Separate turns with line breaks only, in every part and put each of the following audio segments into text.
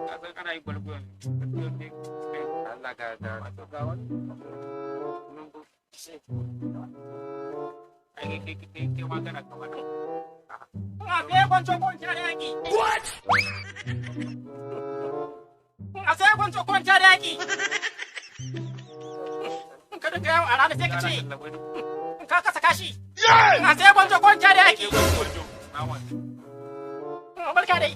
Ka san ana yin gwalgwal ne.
Allah, ga
Wato ga wani. Ai kai kai kai ma kana kamar.
A sai kwanco kwanta da yaki. What? A sai kwanco kwanta da yaki. Ka dinga yawo a rana sai ka ce ka kasa kashi. A sai kwanco kwanta da yaki. Barka dai.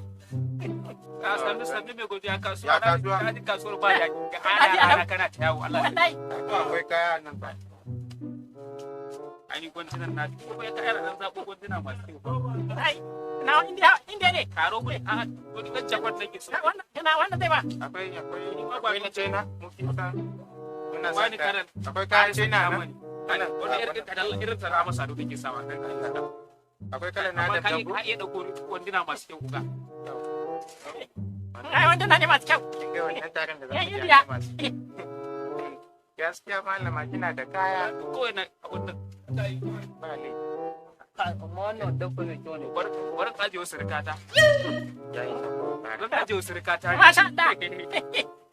Ka sannu sannu, mai godiya, kasuwa.
Ya kasuwa?
Na ji kasuwar ba daɗi. Ga ana rana kana ta yawo, Allah.
Wallahi.
To, akwai kaya nan ba.
Ai ni gwantunan na ko ya kayar dan zabo gwantuna masu kyau.
Ai na inda inda ne.
Karo kun a wani dan jakon nake so.
Wannan kana wannan zai ba.
Akwai na China, muke san muna
Ba
son
ni
kaya.
karan.
Akwai kayan China nan.
Wani irin kadan irin tsara masa da take sawa kan ka.
Akwai kalan na
Amma
da
ka
dabu.
ka iya dauko wanduna masu kyau kuga.
Ai wannan na ne masu kyau.
Kin ga wannan taron da za
Yan
mu je
Indiya.
masu. Gaskiya malama, kina da kaya.
Kawai na abun nan.
Ba laifi.
Amma wannan dabba mai kyau ne.
Bar bar kaje wasu rikata.
Yayi.
Bar kaje wasu rikata.
Masha Allah.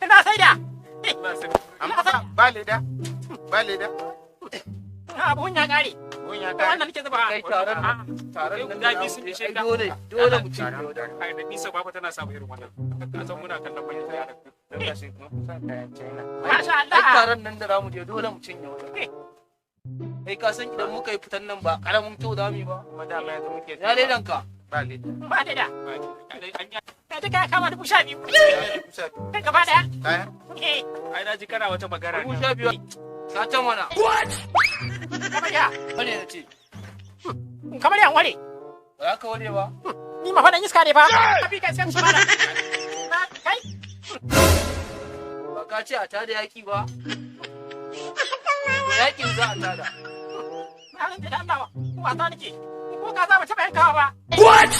Ina sai da.
Amma ba leda. Ba leda.
Abun ya kare.
Mun ya kare.
Wannan nake zuba.
Kai, taron nan, taron nan
Guda
da
biyu
za
sun
mu je,
ishe
ai
ka.
dole dole mu cinye wajen.
Ai da nisa ba tana samu irin wannan. Ka san muna kallon manyan yaran.
Lokaci mun fi son kayan China.
Masha
Ai
Allah.
taron nan da za mu je, dole mu cinye wajen. Kai, ka san idan muka yi fitan nan ba karamin kyau za mu yi ba.
Kuma dama yanzu muke
Ya ledan ka.
Ba leda.
Ba da.
An yi.
Kai duka ya kama 12,000.
12,000.
Kai gaba daya.
Kaya?
Eh,
Ai na ji kana wata magana.
12,000. Satan mana.
Kamar ya.
Wane na ce.
Kamar ya ware.
Ba za ka ware ba.
Ni ma faɗan iska ne fa. Abi kai sai mana. Na kai.
Ba ka ce a tada yaki ba. To, yakin za a tada.
Na rantse da Allah, wasa nake. Ko ka za mu taɓa yankawa ba.
What?